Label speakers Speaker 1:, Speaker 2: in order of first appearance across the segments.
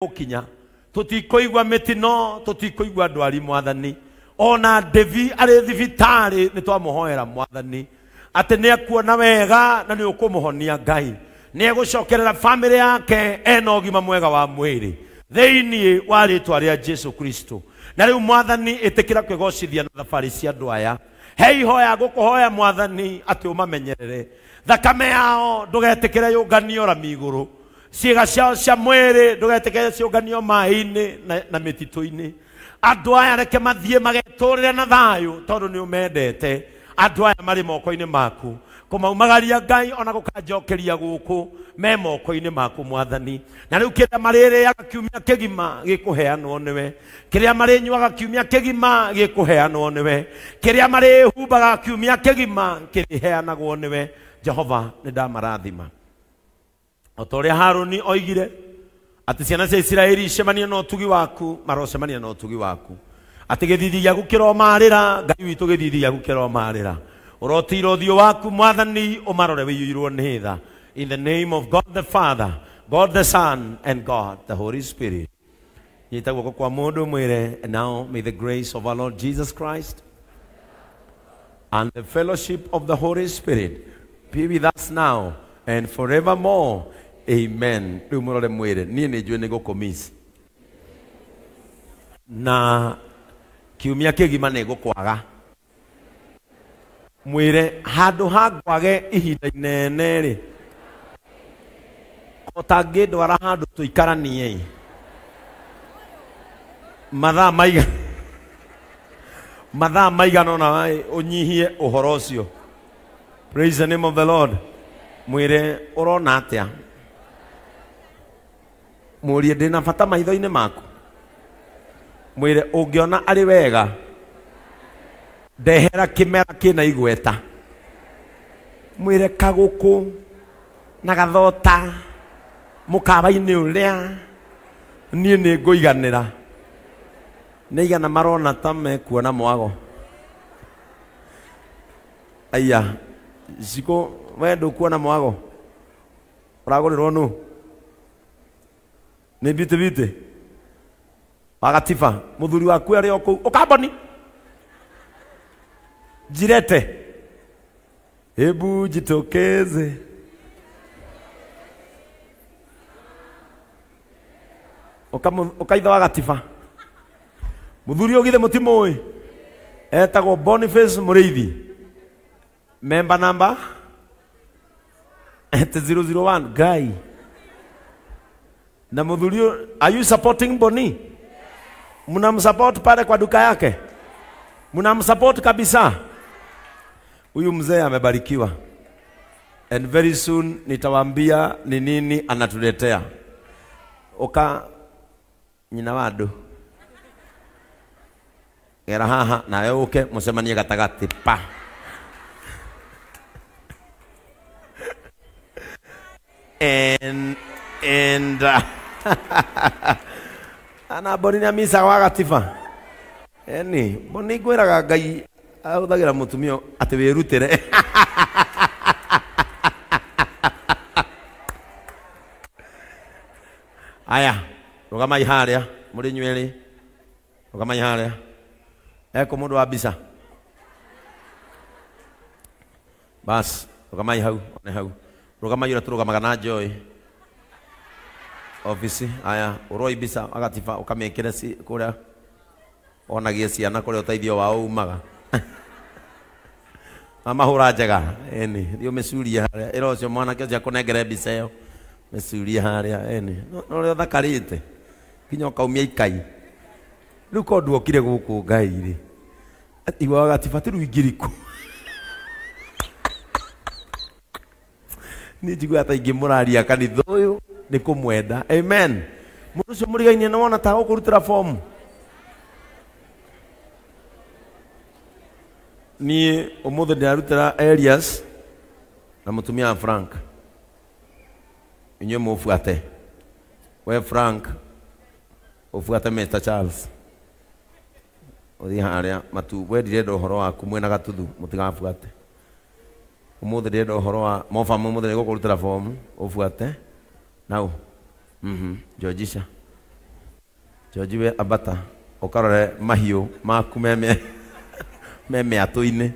Speaker 1: Gũkinya tũtikũigua mĩtino, tũtikũigua ndwari mwathani. Ona Devi arĩ thibitarĩ nĩ twamũhoera mwathani atĩ nĩ ekuona wega na nĩ ũkũmũhonia Ngai, nĩ egũcokerera famĩlĩ yake ena ũgima mwega wa mwĩrĩ thĩinĩ wa rĩtwa rĩa Jesu Kristo. Na rĩu mwathani ĩtĩkĩra kwĩgocithia na thabarĩ cia andũ aya. He ihoya ngũkũhoya mwathani atĩ ũmamenyerere, thakame yao ndũgetĩkĩre yũnganio rami igũrũ, ciĩga ciao cia mwĩrĩ ndũgetĩkĩre ciũnganio maĩ-inĩ na mĩtitũ-inĩ. Andũ aya reke mathiĩ magetũrĩre na thayũ tondũ nĩ ũmendete. Andũ aya marĩ moko-inĩ maku, kũmaumagaria Ngai ona gũkanjokeria gũkũ me moko-inĩ maku mwathani. Na rĩu kĩrĩa marĩrĩaga kiumia kĩgima gĩkũheanwo nĩwe, kĩrĩa marĩnyuaga kiumia kĩgima gĩkũheanwo nĩwe, kĩrĩa marĩhumbaga kiumia kĩgima kĩrĩheanagwo nĩwe. Jehova nĩ ndamarathima. O ta ũrĩa Harũni oigire atĩ ciana cia Isiraeli icemanie na ũtugi waku, marocemania na ũtugi waku. Atĩ gĩthithi gĩaku kĩromarĩra, Ngai witũ gĩthithi gĩaku kĩromarĩra. Ũrotira ũthiũ waku mwathani ũmarore wĩiyũirwo nĩ tha. In the name of God the Father, God the Son, and God the Holy Spirit. Nyita guoko kwa mũndũ mwĩre, and now may the grace of our Lord Jesus Christ and the fellowship of the Holy Spirit be with us now and forevermore. Amen. Rĩu mũrore mwĩre, niĩ nĩ njũĩ nĩ gũkũmiss. Na kiumia kĩgima nĩ gũkwaga. Mwĩre handũ ha ngwage ihinda inene rĩ, ũtangĩndwara handũ tũikaranie mathaa maiga mathaa maigana ũna ũnyihie ũhoro ũcio. Praise the name of the Lord. Mwĩre ũrona atĩa? Mũrie ndĩna bata maitho-inĩ maku. Mwĩre ũngĩona arĩ wega ndehera kĩmera kĩna igweta. Mwĩre kagũkũ na gathota mũkawa-inĩ ũrĩa niĩ nĩ ngũiganĩra. Nĩ igana marona ta mekuona mwago. Aya, Ciko we ndũkuona mwago. Ũragũrĩrwo nũ? Nĩ Beauty Beauty. Wagatiba, mũthuri waku arĩ o kũu. Ũkamboni. Njirete. Hebu jitokeze. Ũkaitha wa gatiba. Mũthuri ũyũ githĩ mũtimũĩ? Etagwo Boniface Mũrĩithi. Member number 001. Guy. Na mũthuri ũyũ, are you supporting Boni? Mnamsupport pale kwa duka yake? Mnamsupport kabisa? Huyu mzee amebarikiwa. And very soon nitawaambia ni nini anatuletea. Oka nyina wa andũ. Gera haha nawe ũke mũcemanie gatagatĩ pa. And ana Boni nĩ amicaga wa gatiba. Eni Boni ngwĩraga Ngai ahũthagĩra mũtumia atĩ wĩrutĩre. Aya, rũgamai harĩa mũrĩ inyuĩ erĩ. Rũgamai harĩa. Eko mũndũ wa mbica. Bas, rũgamai hau, one hau. Rũgamai ũrĩa tũrũgamaga na Joy. Office, aya, ũroi mbica agatiba ũkamĩkĩre kũrĩa onagie ciana kũrĩa ũteithio wao umaga. Mamahũra njega, ĩni, thiĩ ũmĩcurie harĩa. Ĩra ũcio mwanake ũcio akũnengere mbica ĩyo. Mĩcurie harĩa, ĩni. No ũrĩa ũthakarĩte. Nginya ũkaumia ikai. Rĩu korwo nduokire gũkũ Ngai rĩ. Igua gatiba ti rĩu ingĩrikũ. Niĩ njiguaga ta ingĩmũraria kanitha ũyũ nĩ kũmwenda. Amen. Mũndũ ũcio mũrigainie nĩ wona ta ũkũrutĩra fomu. Niĩ ũmũthĩ ndĩrarutĩra Elias na mũtumia wa Frank. Inyuĩ mũbuate. We Frank ũbuate Mr. Charles. Ũthiĩ harĩa matu we ndirenda ũhoro waku mwĩna gatuthu mũtigabuate. Ũmũthĩ ndĩrenda ũhoro wa mobamu ũmũthĩ nĩgũkũrutĩra fomu ũbuate. Nau. Georgisha. George we ambata ukarore mahiũ maku me mĩatũ-inĩ.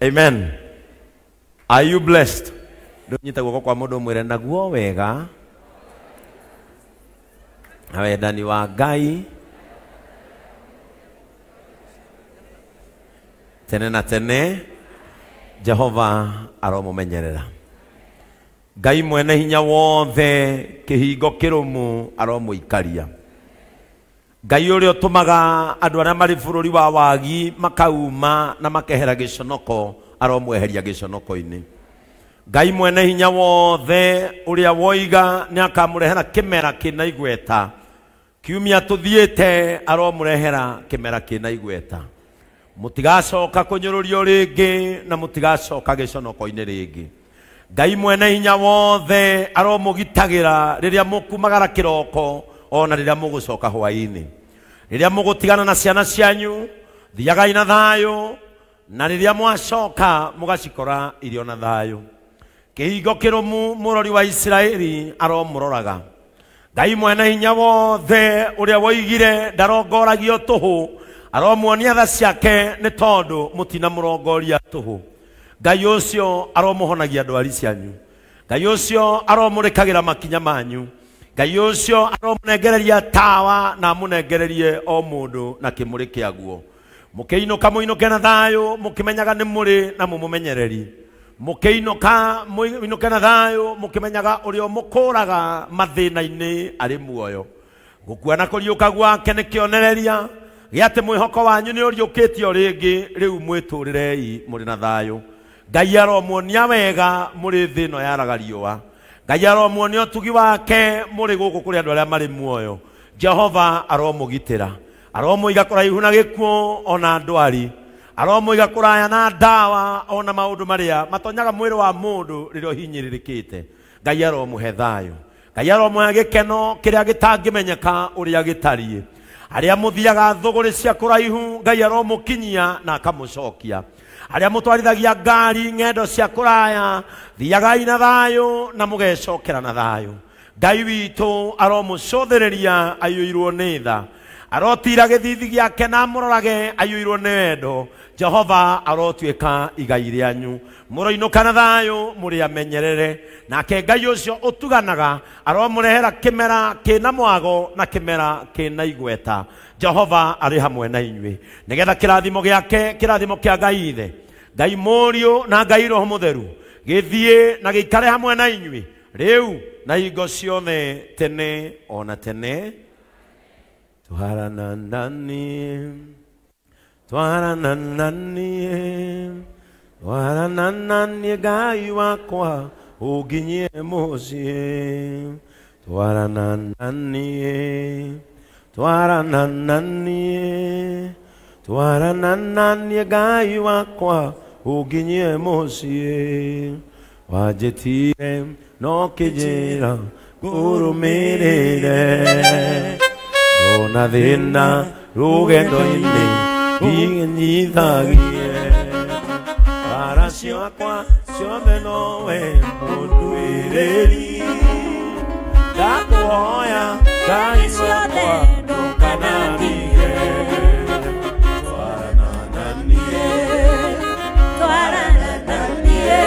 Speaker 1: Amen. Are you blessed? Ndũnyita guoko kwa mũndũ mwĩre naguo wega na wendani wa Ngai tene na tene Jehova aromumenyerera. Ngai mwene hinya wothe kihingo kirumu aromuikaria. Ngai uria utumaga andu aria mari bururi wa wagi makauma na makehera giconoko aromweheria giconoko-ini. Ngai mwene hinya wothe uria woiga ni akamurehera kimera kina igweta. Kiumia tuthiite aromurehera kimera kina igweta. Mutigacoka kunyururio ringi na mutigacoka giconoko-ini ringi. Ngai mwene hinya wothe aromugitagira riria mukumagara kiroko ona riria mugucoka hwaini. Riria mugutigana na ciana cianyu thiagai na thayo, na riria mwacoka mugacikora irio na thayo. Kihingo kirumu murori wa Isiraeli aromuroraga. Ngai mwene hinya wothe uria woigire ndarongoragio tuhu aromuonia tha ciake ni tondu mutina murongoria tuhu. Ngai ucio aromuhonagia ndwari cianyu. Ngai ucio aromurikagira makinya manyu. Ngai ucio aromunengereria tawa na amunengererie o mundu na kimuri kiaguo. Mukiinuka muinuke na thayo mukimenyaga ni muri na mumumenyereri. Mukiinuka muinuke na thayo mukimenyaga uria mukuraga mathina-ini ari muoyo. Gukua na kuriuka gwake ni kionereria gĩa atĩ mwĩhoko wanyu nĩ ũriũkĩtio rĩngĩ, rĩu mwĩtũrĩrei mũrĩ na thayũ. Ngai aromuonia wega mũrĩ thĩ ĩno yaraga riũa. Ngai aromuonia ũtugi wake mũrĩ gũkũ kũrĩ andũ arĩa marĩ muoyo. Jehova aromũgitĩra, aromũiga kũraihu na gĩkuũ ona ndwari, aromũiga kũraya na ndawa ona maũndũ marĩa matonyaga mwĩrĩ wa mũndũ rĩrĩa ũhinyĩrĩrĩkĩte. Ngai aromũhe thayũ. Ngai aromũhe gĩkeno kĩrĩa gĩtangĩmenyeka ũrĩa gĩtariĩ. Arĩa mũthiaga thũgũrĩ cia kũraihu Ngai aromũkinyia na akamũcokia. Arĩa mũtwarithagia ngari ng'endo cia kũraya thiagai na thayũ na mũgecokera na thayũ. Ngai witũ aromũcũthĩrĩria aiyũirwo nĩ tha, arotira gĩthithi gĩake na amũrorage aiyũirwo nĩ wendo. Jehova arotuĩka igai rĩanyu. Mũroinũka na thayũ mũrĩ amenyerere, nake Ngai ũcio ũtuganaga aromũrehera kĩmera kĩna mwago na kĩmera kĩna igweta. Jehova arĩ hamwe na inyuĩ nĩgetha kĩrathimo gĩake, kĩrathimo kĩa Ngai Ithe, Ngai Mũriũ na Ngai Roho Mũtheru gĩthiĩ na gĩikare hamwe na inyuĩ rĩu na hingo ciothe tene ona tene. Twaranananie, twaranananie, twaranananie Ngai wakwa ũnginyie mũciĩ. Twaranananie, twaranananie, twaranananie Ngai wakwa ũnginyie mũciĩ. Wanjĩtire no kĩnjĩra ngũrũmĩrĩre, ndona thĩna rũgendo-inĩ nginyithagie. Bara ciakwa ciothe nowe mũnduĩrĩri, ndakũhoya Ngai wakwa ndũkanandige. Twaranananie,
Speaker 2: twaranananie,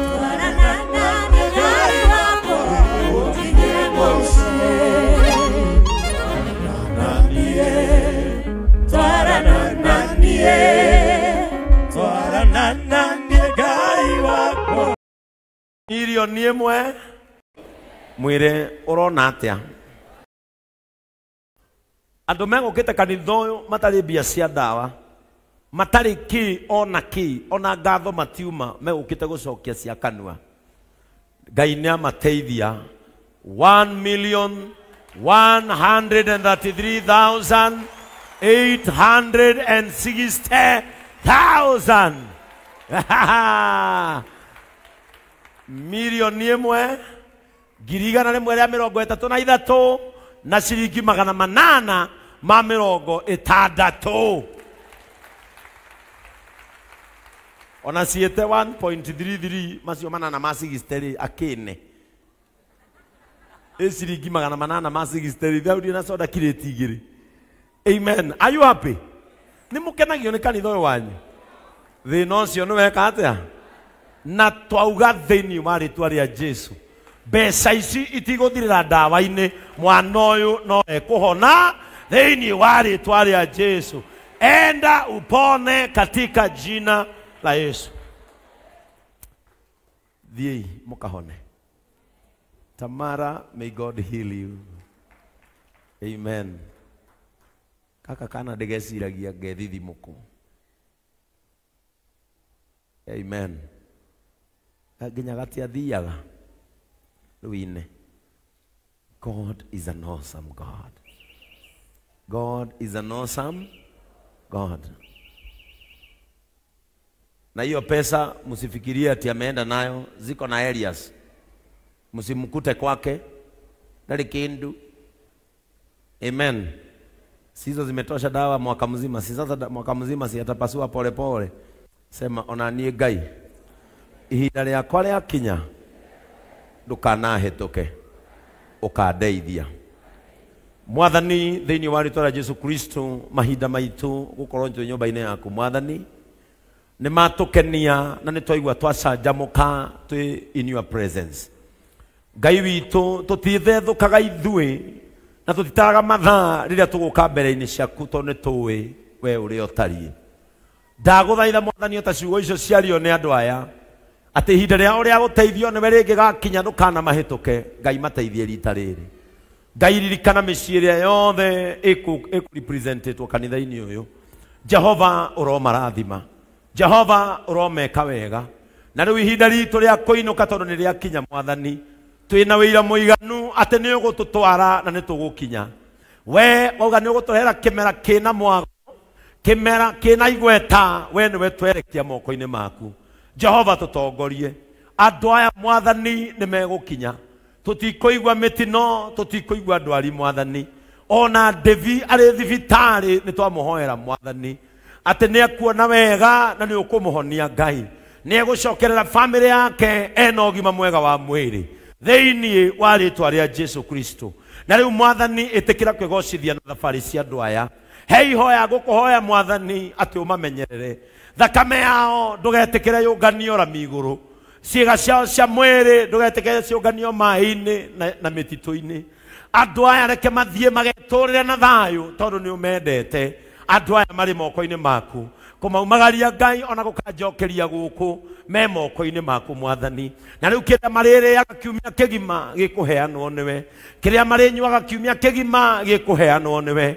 Speaker 2: twaranananie Ngai wakwa ũnginyie mũciĩ. Twaranananie, twaranananie,
Speaker 3: twaranananie Ngai wakwa.
Speaker 1: Mirioni ĩmwe mwĩre ũrona atĩa? Andũ megũkĩte kanitha ũyũ matarĩ mbia cia ndawa, matarĩ kĩ ona kĩ, ona ngatho matiuma, megũkĩte gũcokia cia kanua. Ngai nĩ amateithia. 1,133,860,000. Mirioni ĩmwe ngiri igana rĩmwe rĩa mĩrongo ĩtatũ na ithatũ na ciringi magana manana ma mĩrongo ĩtandatũ. Ona ciĩte 1.33 macio manana ma 60 rĩ akĩne. Ĩ ciringi 800 ma 60 thauri na soda kirĩti 2. Amen. Are you happy? Nĩ mũkenagio nĩ kanitha ũyũ wanyu? Thĩna ũcio nĩ weka atĩa? Na twauga thĩinĩ wa rĩtwa rĩa Jesu, mbeca ici itigũthirĩra ndawa-inĩ, mwana ũyũ no ekũhona thĩinĩ wa rĩtwa rĩa Jesu. Enda upone katika jina la Yesu. Thiĩi mũkahone. Tamara, may God heal you. Amen. Kaka kana ndĩgeciragia ngethithimũkũ. Amen. Nginya gatiathiaga rũinĩ. God is an awesome God. God is an awesome God. Na hiyo pesa msifikirie ati ameenda nayo, ziko na Elias. Msimkute kwake ndarĩ kindu. Amen. Sizo zimetosha dawa mwaka mzima. Si sasa mwaka mzima si atapasua pole pole. Sema ona niĩ Ngai, ihinda rĩakwa rĩakinya ndũkanahĩtũke, ũkandeithia. Mwathani, thĩinĩ wa rĩtwa rĩa Jesu Kristo, mahinda maitũ gũkorwo twĩ nyũmba-inĩ yaku Mwathani nĩ matũkenia na nĩ twaigua twacanjamũka twĩ in your presence. Ngai witũ, tũtithethũkaga ithuĩ na tũtitaraga mathaa rĩrĩa tũgũka mbere-inĩ ciaku, tondũ nĩ tũĩ we ũrĩa ũtariĩ. Ndagũthaitha Mwathani, ota ciugo icio ciario nĩ andũ aya, atĩ ihinda rĩao rĩa gũteithio nĩwe rĩngĩ gakinya ndũkanamahĩtũke. Ngai mateithie rita rĩrĩ. Ngai ririkana mĩciĩ ĩrĩa yothe ĩkũrepresentetwo kanitha-inĩ ũyũ. Jehova ũromarathima, Jehova ũromeka wega. Na rĩu ihinda ritũ rĩa kũinũka tondũ nĩ rĩakinya Mwathani, twĩna wĩira mũiganu atĩ nĩ ũgũtũtwara na nĩ tũgũkinya. We wauga nĩ ũgũtũrehera kĩmera kĩna mwago, kĩmera kĩna igweta, we nĩwe twerekia moko-inĩ maku. Jehova tũtongorie. Andũ aya Mwathani nĩ megũkinya. Tũtikũigua mĩtino, tũtikũigua ndwari Mwathani. Ona Devi arĩ thibitarĩ nĩ twamũhoera Mwathani atĩ nĩ ekuona wega na nĩ ũkũmũhonia Ngai. Nĩ egũcokerera famĩlĩ yake ena ũgima mwega wa mwĩrĩ thĩinĩ wa rĩtwa rĩa Jesu Kristo. Na rĩu Mwathani ĩtĩkĩra kwĩgocithia na thabarĩ cia andũ aya. He ihoya ngũkũhoya Mwathani atĩ ũmamenyerere. Thakame yao ndũgetĩkĩre yũnganio rami igũrũ. Ciĩga ciao cia mwĩrĩ ndũgetĩkĩre ciũnganio maĩ-inĩ na mĩtitũ-inĩ. Andũ aya reke mathiĩ magetũrĩre na thayũ tondũ nĩ ũmendete. Andũ aya marĩ moko-inĩ maku. Kũmaumagaria Ngai ona gũkanjokeria gũkũ me moko-inĩ maku Mwathani. Na rĩu kĩrĩa marĩrĩaga kiumia kĩgima gĩkũheanwo nĩwe, kĩrĩa marĩnyuaga kiumia kĩgima gĩkũheanwo nĩwe.